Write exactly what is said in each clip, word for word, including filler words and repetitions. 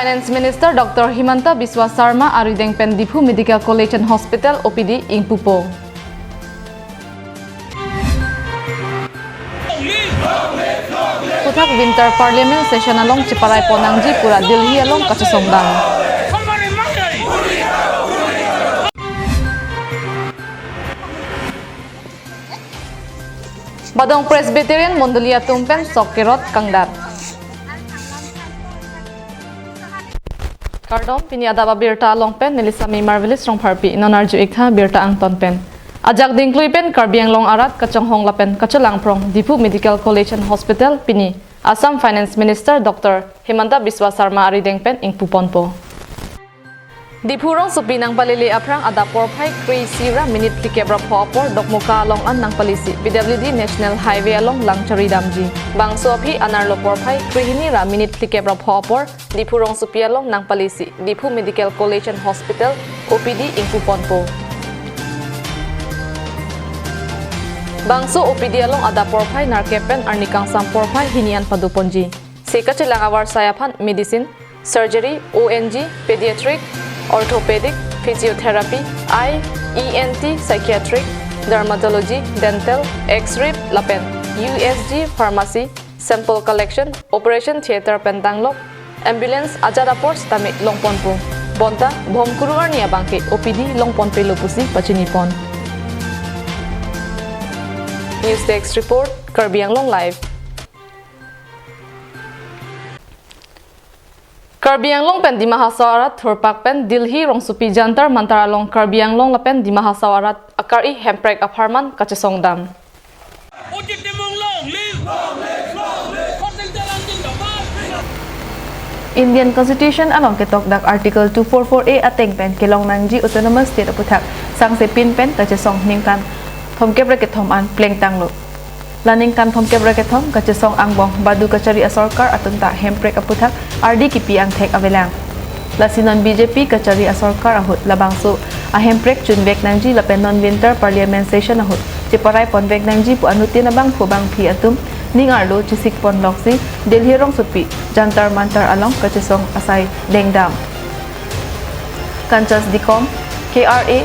Finance Minister Doctor Himanta Biswa Sarma arideng pen Diphu Medical College and Hospital O P D ingpupo. Aphuthak Winter Parliament Session along cheparai pon nangji pu ra Delhi along kachesong dam. Badong Presbyterian Mondoli atum pen sok kerot kangdat. Kardom, pini adap abirta along pen neli Sami Marvelous Rongpharpi. Non arju-ik tha birta angton pen. Ajak dingklui pen Karbi Anglong arat kachonghong lapen kachelang prong Diphu Medical College and Hospital pini Assam Finance Minister Doctor Himanta Biswa Sarma arideng pen ingpuponpo. Diphu rongsopi nangpalele aphrang adap porphai kre-isi ra minute phlikep ra pho apor Dokmoka along an nangpalesi P W D National Highway along lang chari damji. Bangso aphi anerlo porphai krehini ra minute phlikep ra pho apor Diphu rongsopi along nangpalesi Diphu Medical College and Hospital O P D ingpuponpo. Bangso O P D along adap porphai nerkep pen arni kangsam porphai hini an padoponji. Se kachelang avarsai aphan medicine, surgery, O N G, pediatric, orthopedic, physiotherapy, eye, E N T, psychiatric, dermatology, dental, X-ray lapen U S G, pharmacy, sample collection, operation theatre pen tanglok, ambulance ajat apor sitame longponpo. Bonta Bhomkuru arni abangke O P D longponpelo pusi pachinipon. News Desk Report, Karbi Anglong Live. Karbi Anglong pen Dima Hasao arat thurpak pen Delhi rongsopi Jantar Mantar along Karbi Anglong lapen Dima Hasao arat akari hemprek apharman kachesong dam. Indian Constitution along ketok dak Article two four four A ateng pen kelong nangji Autonomous State aphuthak sangse pin pen kachesong ningkan thomkep ra kethom an plengtanglo. La ningkan thomkep ra kethom kachesong angbong badu kachari asorkar atum ta hemprek aphuthak ardi kipi angthek avelang. Lasi non B J P kachari asorkar ahut labangso ahemprek chunvek nangji lapen non winter parliament session ahut cheparai ponvek nangji pu anuttin abangphu bangphi atum ning arlo chesik ponloksi Delhi rongsopi Jantar Mantar along kachesong asai dengdam. Kanchas Dikom, K R A,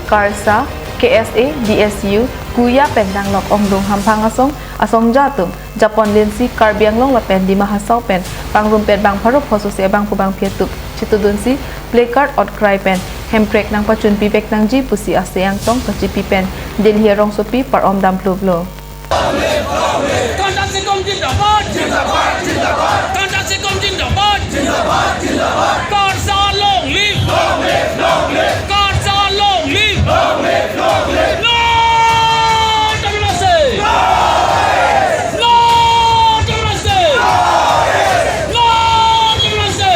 Karsa, K S A, D S U, Kuya pen tanglok ongdung hamphang asong, asongja atum japon lensi Karbi Anglong lapen Dima Hasao pen pangrum pen bang pharo pho sose abangphu bangphi atum chetudunsi placard otkrai pen hemprek nangpachunpivek nangji pusi ase angtong kachipi pen Delhi rongsopi par-om dampluplo. Conductor Sekom zindabad. Zindabad, zindabad. Conductor Sekom zindabad. Zindabad, zindabad. Karsa long live. Long live, long live. Karsa long live. Long live, long live. No democracy. No rest. No democracy. No rest. No democracy.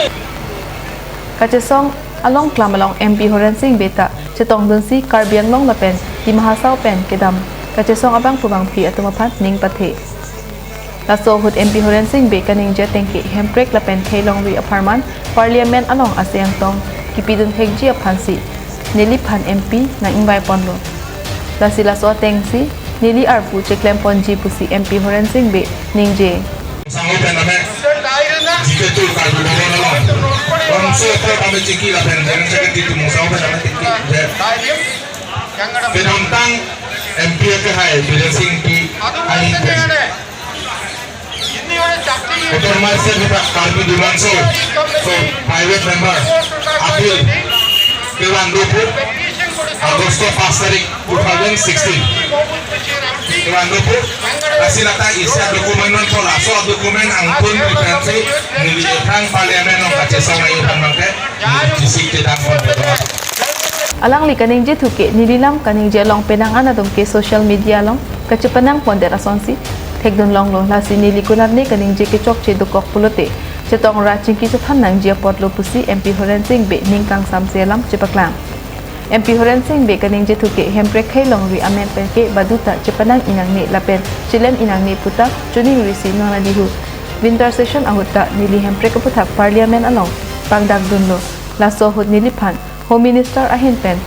Kachesong along klam along M P Horen Sing Bey ta chetongdunsi Karbi Anglong lapen Dima Hasao pen kedam kachesong abangphu bangphi atum aphan ning pathe. Laso ahut M P Horen Sing Bey kaningje ateng ke hemprek lapen khei longri apharman parliament along ase angtong kipidun thekji aphansi neliphan M P nang-ingvai ponlo. Lasi laso atengsi neli arpu cheklem ponji pusi M P Horen Sing Bey ningje. Mungsango pen name G K two Karbi Bhawan along bangso apor kami chingki lapen General Secretary Mungsango pen name chingki je. Kedamtang M P akehai Biren Singh Bey ahin pen Autonomous State Karbi Dima Hasao, so private member appeal kevang dopo August pas tarik two thousand sixteen. Kevang dopo, lasi lata isi adocument non po laso adocument angtun pen si neli aphrang parliament along kachesong ayo aphan mangke neli chesik chedam pon. Alangli kaningje thu ke neli lam kaningje along penang an atum ke social media along kachepanang pondet asonsi thekdun longlo, lasi neli konatne kaningje kechokche dokok pulote chetong ra chingki chethan nangji apotlo pusi M P Horen Sing Bey ning kangsamse alam chepaklang. M P Horen Sing Bey kaningje thu ke hemprek khei longri amen pen ke baduta chepanang inangne lapen chelem inangne puta chuning risi non adihu winter session ahut ta neli hemprek aphuthak parliament along pangdakdunlo. Laso ahut neliphan Home Minister ahin pen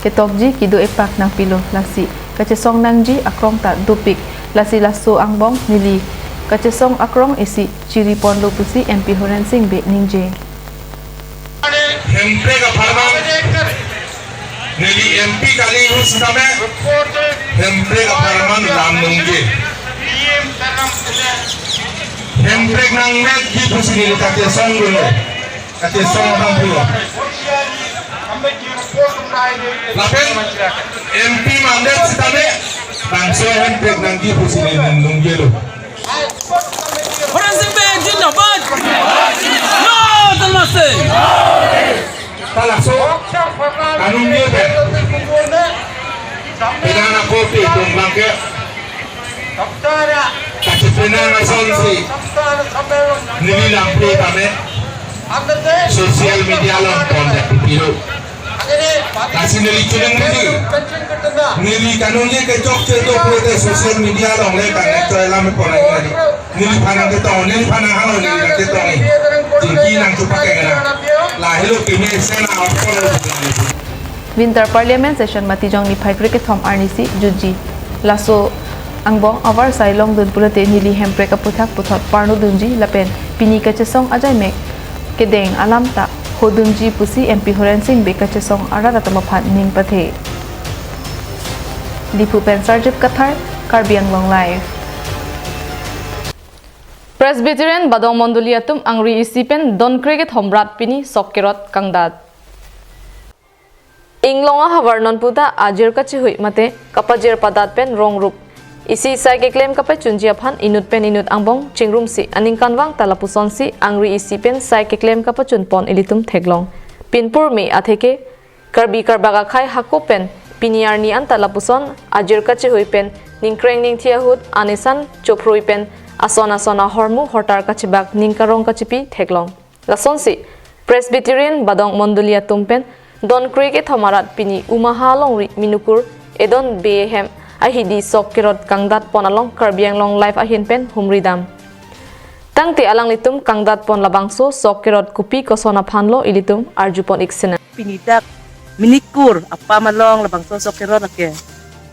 ketokji kedo epak nangpilo, lasi kachesong nangji akrong ta dopik, lasi laso angbong neli kachesong akrong isi chiri ponlo pusi M P Horen Sing Bey ningje. Hemprek apharman neli M P kali ahut sitame Hemprek apharman lam nungje. Hemprek nangmetji pusi neli kachesong dolo. Kachesong abang pulo. Lapen M P mandet sitame bangso Hemprek nangji pusi neli nungjelo. Horensing Bey zindabad. No, Talmase. Ta laso kanun dia pen penang ako pi pun bangke kachepenang asonsi neli lample tame social media along pon dak pipilo. Lasi neli chunang neli. Neli kanun ye kechok cheto pute social media along le kan ekto elam pon neli. Neli phanang ketong, neli phanang halo neli nang ketong. Jingki nang chupak ke kena. Lahelo keme sena opon. Winter Parliament Session Matijong niphai krekethom arnisi jutji. Laso angbong avarsai longdun pulote neli Hemprek aputhak puthot parnodunji lapen pini kachesong ajai mek kedeng alam ta hodunji pusi M P Horensing Bey kachesong arat atum aphan ning pathe. Diphu pen Sarjip Kathar, Karbi Anglong Live. Presbyterian Badong Mondoli atum angri isi pen don krekethom rat pini sok kerot kangdat. Inglong ahavar non puta ajir kachihui mate kapajir padat pen rong rup isi sai keklem kapachunji aphan inut pen inut angbong chingrumsi aningkanvang ta lapusonsi angri isi pen sai keklem kapachun pon ilitum theklong. Pinpur me atheke Karbi Karbak akhai hako pen pini arni anta lapuson ajir kachihui pen ningkreng ningthi ahut anisan chophrui pen ason ason ahormu hortar kachibak ningkarong kachipi theklong. Lasonsi Presbyterian Badong Mondoli atum pen don krekethom arat pini Omaha alongri Minukur Edon Bey ahem ahidi sok kerot kangdat pon along Karbi Anglong Live ahin pen humri dam. Tangte alanglitum kangdat pon labangso sok kerot kopi koson aphan lo ilitum arju pon ik sinang. Pini dak Minukur apam along labangso sok kerot lake.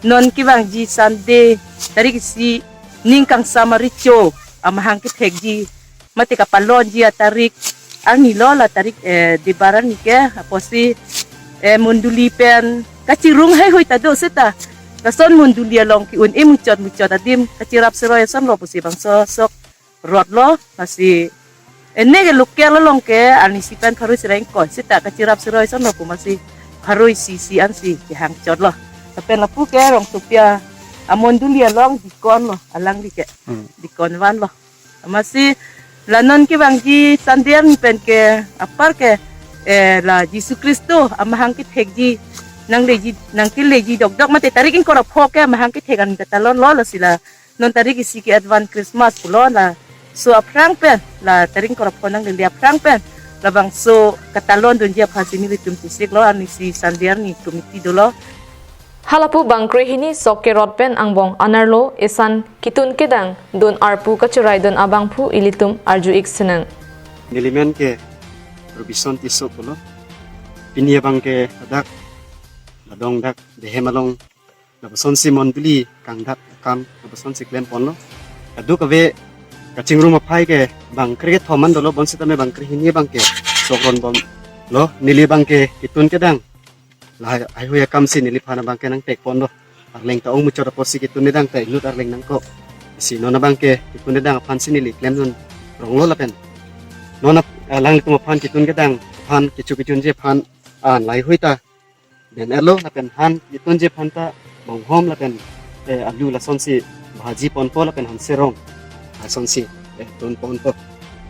Non kevangji Sunday tarik isi ning kangsam arecho amahang kethekji mate kapalonji atarik arni lo la tarik, eh, dibar arni ke apotsi, eh, mondoli pen kachirung heihui ta do seta. Lason mondoli along ke-un-e muchot muchot adim kachirap siroi ason lo pusi bangso sok rot lo, lasi ene ke local along ke arnisi pen pharo isi ra ingkoi seta kachirap siroi ason lo pu masi pharo isi isi ansi kehang chot lo. Lapen lapu ke Rongsopi amondoli along dikon lo, alangli ke. Hmm. Dikon van lo. Masi la non kevangji Sunday arni pen ke apar ke, eh, la Jisu Khristo amahang kethekji nangleji, nangkeleji dokdok mate tarik ingkoi ra pho ke amahang kethek an katalon lo, lasi la non tarik isi ke advance Christmas pulo, laso aphrang pen la tarik ingkoi ra pho nanglele aphrang pen labangso katalondunji aphansi nelitum chesik lo, arnisi Sunday arni committee dolo. Halapu bangkre hini sok kerot pen angbong anerlo esan ketun kedang dun arpu kachiraidun abangphu ilitum arju ik sinang. Nelimen ke Robinson Tisso pulo. Pini abang ke ladak, ladong dak, dehem along, labasonsi mondoli kangdat akam labasonsi klem ponlo. Kadokave kachingrum aphai ke bangkre kethom an dolo, bonsitame bangkre hini abang ke sok ron bomlo. Neli abang ke ketun kedang lahai heihui akamsi neliphan abang ke nangtek ponlo. Arleng ta ong muchot apotsi ketun kedang ta inut arleng nangkok. Si non abang ke ketun kedang aphansi neli klemdun ronglo lapen non ap-, alanglitum aphan ketun kedang aphan kecho kechunji aphan an laheihui ta den-etlo lapen han ketunji aphan ta bonghom lapen, eh, alu lasonsi bhaji ponpo lapen han serong lasonsi, eh, tun ponpo.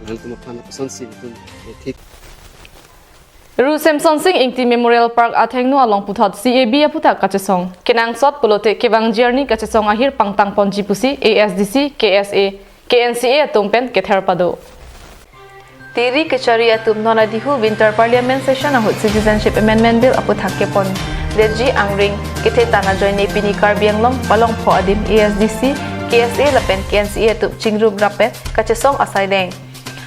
Alanglitum aphan lasonsi tun, eh, thik. Ru Semsonsing Ingti Memorial Park athengno along puthot C A B aphuthak kachesong. Kenangsot pulote kevangji arni kachesong ahir pangtang ponji pusi A S D C, K S A, K N C A atum pen kether pado. Tiri kachari atum non adihu Winter Parliament Session ahut Citizenship Amendment Bill aphuthak kepon detji angring kethe tan ajoine pini Karbi Anglong palong pho adim A S D C, K S A lapen K N C A atum chingrum rap pen kachesong asai deng.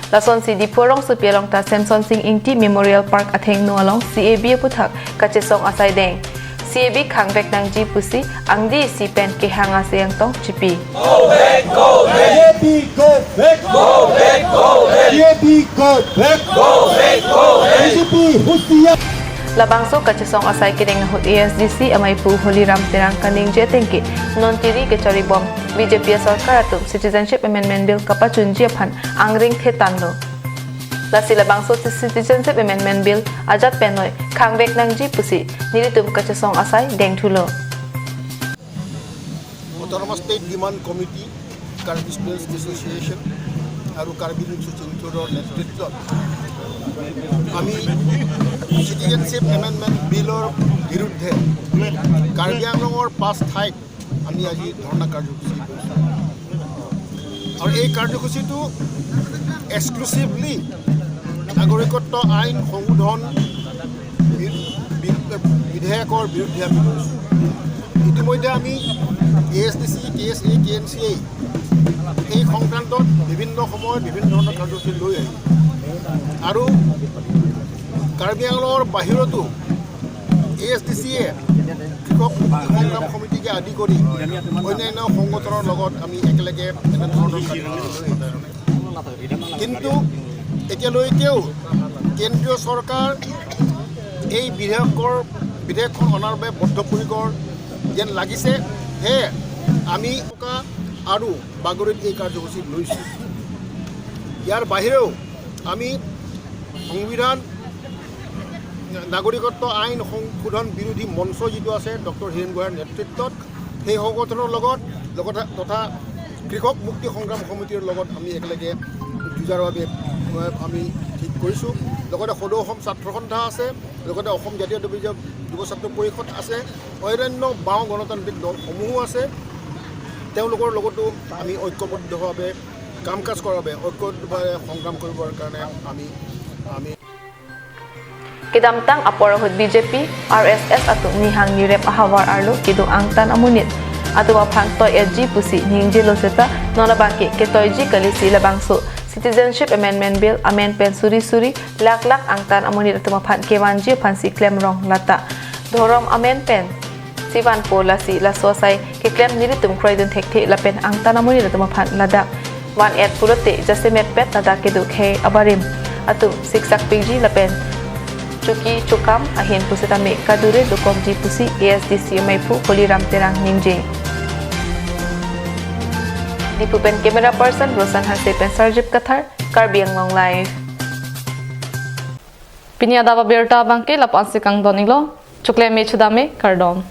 Lasonsi Diphu Rongsopi along ta Semsonsing Ingti Memorial Park athengno along C A B aphuthak kachesong asai deng. C A B khangvek nangji pusi angdi isi pen kehang ase angtong chipi. Go back, go back, B J P go back! go back, go back, B J P go back! go back, go back. B J P husiar! Labangso kachesong asai kedeng ahut A S D C amei pu Holiram Terang kaningje atengke non tiri kechari bom B J P asorkar atum Citizenship Amendment Bill kapachunji aphan angring thetan lo. Lasi labangso Citizenship Amendment Bill ajat penoi khangvek nangji pusi nelitum kachesong asai dengthulo. Autonomous state demand committee, Karbi students association আৰু কাৰ্বি ৰিলিফ ছ'চিয়েশ্যনৰ নেতৃত্বত আমি citizenship amendment বিলৰ বিৰুদ্ধে কাৰ্বি আংলঙৰ পাঁচ ঠাইত আমি আজি ধৰ্ণা কাৰ্যসূচী কৰিছোঁ। আৰু এই কাৰ্যসূচীটো এক্সক্লুচিভলি নাগৰিকত্ব আইন সংশোধন বি- বি- বিধেয়কৰ বিৰুদ্ধে আমি কৰিছোঁ। ইতিমধ্যে আমি এ এছ ডি চি, কে এছ এ, কে এন চি এ এই সংক্ৰান্তত বিভিন্ন সময়ত বিভিন্ন ধৰণৰ কাৰ্যসূচী লৈ আহিছোঁ। আৰু কাৰ্বি আংলঙৰ বাহিৰতো এ এছ ডি চি এ কৃষক সংগ্ৰাম সমিতিকে আদি কৰি অন্যান্য সংগঠনৰ লগত আমি একেলগে এনেধৰণৰ কাৰ্যসূচী লৈ আহিছোঁ। কিন্তু এতিয়ালৈকেও কেন্দ্ৰীয় চৰকাৰ এই বিধেয়কৰ বিধেয়কখন অনাৰ বাবে বদ্ধপৰিকৰ যেন লাগিছে। সেয়ে আমি আৰু বাগৰিত এই কাৰ্যসূচী লৈছোঁ। ইয়াৰ বাহিৰেও আমি সংবিধান নাগৰিকত্ব আইন সংশোধন বিৰোধী মঞ্চ যিটো আছে ডক্টৰ হীৰেণ গোহাঁইৰ নেতৃত্বত, সেই সংগঠনৰ লগত লগতে তথা কৃষক মুক্তি সংগ্ৰাম সমিতিৰ লগত আমি একেলগে যুঁজাৰ বাবে, এ, আমি ঠিক কৰিছোঁ। লগতে সদৌ অসম ছাত্ৰ সন্থা আছে, লগতে অসম জাতীয় যুৱ যুৱ ছাত্ৰ পৰিষদ আছে, অন্যান্য বাওঁ গণতান্ত্ৰিক দলসমূহো আছে। তেওঁলোকৰ লগতো আমি ঐক্যবদ্ধভাৱে কাম কাজ কৰাৰ বাবে, ঐক্যভাৱে সংগ্ৰাম কৰিবৰ কাৰণে আমি আমি Kedamtang apor ahut B J P, R S S atum nihang nirep ahavar arlo kedo angtan amonit atum aphan toi-etji pusi ningjelo seta non abangke ketoiji kalisi labangso Citizenship Amendment Bill amen pen suri suri lakh lakh angtan amonit atum aphan kevanji aphansi klemrong lata. Dhorom amen pen si vanpo, lasi laso asai keklem nelitum kroidun thekthe lapen angtan amonit atum aphan ladak van-et pulote jasemet pet ladak kedo khei abarim atum siksak piji lapen chuki chukam ahin pusitame kadure dokokji pusi A S D C amei pu Holiram Terang ningje. Diphu pen camera person Rosan Hanse pen Sarjip Kathar, Karbi Anglong Live. Pini adap abirta abangke lapu-ansi kangdon-iklo, chokle me chudame, kardom.